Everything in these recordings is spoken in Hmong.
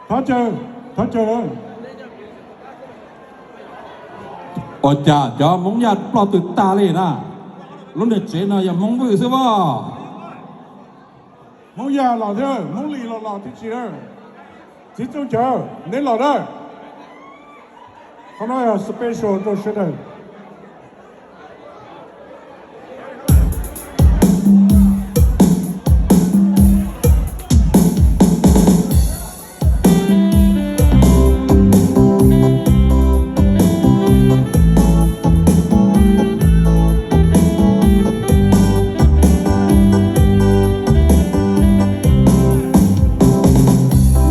Thov caw, thov caw. Ua cas cov Hmoob Yaj ploj twg tag li na? Lub niag tsev no yog Hmoob Vwj xwb as. Hmoob Yaj los thiab, Hmoob Lis los los tib si. Txiv Txooj Cawv, neb los na. Qhov no yog special rau sawv daws.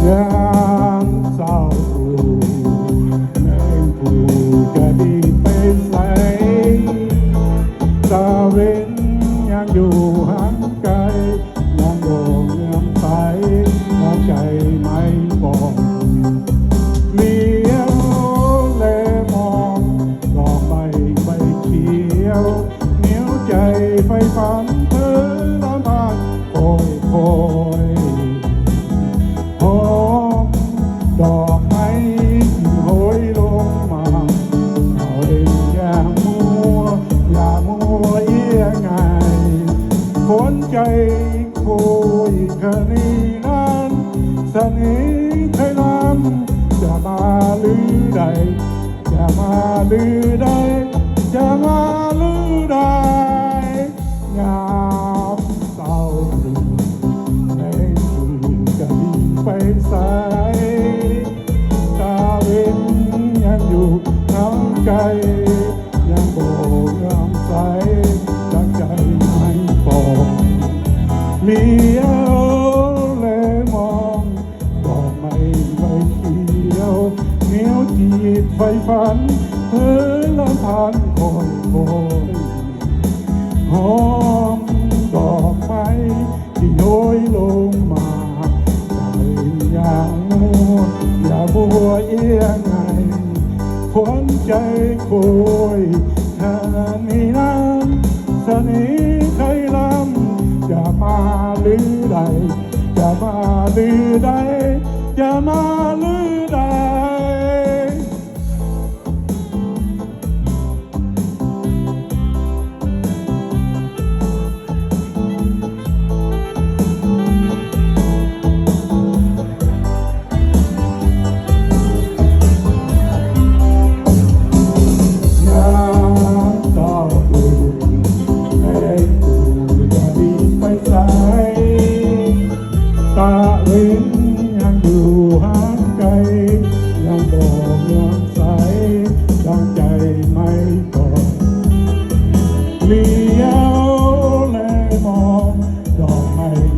Nyav txaus tus neeg pum cov dib peb xaiv, tas ven nyav yug hab kais, nyav nkaus nyav xaiv, nyav cais mais pom, liab le moos, los npaim npaim khiav, niam cais faib fab thawj lab npaj qhoi qhoi, hov dog mais tim huv loo mas, yam muaj, yam muaj iab nyais, khuam cai khuj ib khawv ni nab, xav ni khaij lam, cas mas lwm daim, cas mas lwm daim, cas mas lwm daim, nyav txaus tus neeg pum cov dib peb xaiv, tas ven nyav yug hab kais, nyav nkaus nyav xaiv, nyav cais mais pom, liab le moos, dog mais npaim khiav, niam cais faib fab thawj lab npaj qhoi qhoi, hov dog mais tim huv loo mas, tas ven yam muaj, yam muaj iab nyais, khuam cai khuj ib khawv ni nab, xav ni khaij lam, cas mas lwm daim, cas mas lwm daim, cas mas lwm daim. Nyav txaus tus neeg pum cov dib peb xaiv, tas ven nyav yug hab kais, nyav nkaus nyav xaiv, nyav cais mais pom, liab le moos, dog mais npaim khiav, niam cais faib fab thawj lab npaj qhoi qhoi,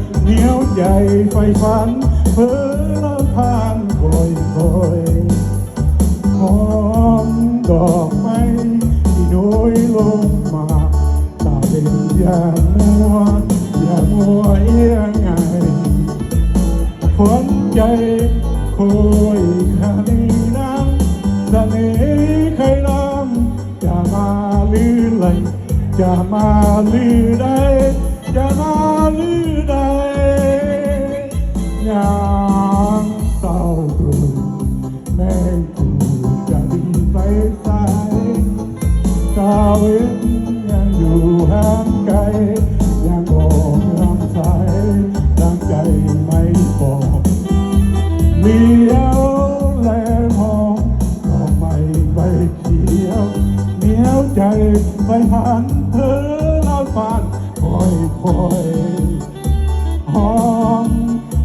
hov dog mais tim huv loo mas, tas ven yam muaj, yam muaj iab nyais, khuam cai khuj ib khawv ni nab, xav ni khaij lam, cas mas lwm daim, cas mas lwm daim, cas mas lwm daim, nyav txaus tus neeg pum cov dib peb xaiv, tas ven nyav yug hab kais, nyav nkaus nyav xaiv, nyav cais mais pom, liab le moos, dog mais npaim khiav, niam cais faib fab thawj lab npaj qhoi qhoi, hov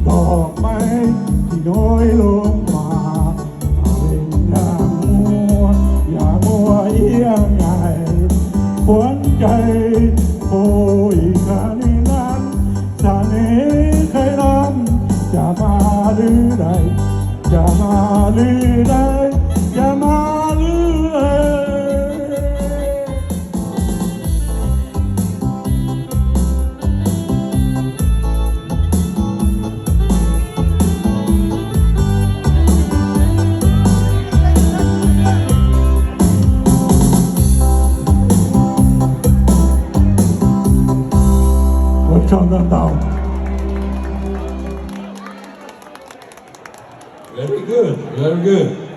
dog mais tim huv loo mas, tas ven yam muaj, yam muaj iab nyais, khuam cai khuj ib khawv ni nab, xav ni khaij lam, cas mas lwm daim, cas mas lwm daim, cas mas lwm daim. Ua tsaug ntau ntau. Very good, very good.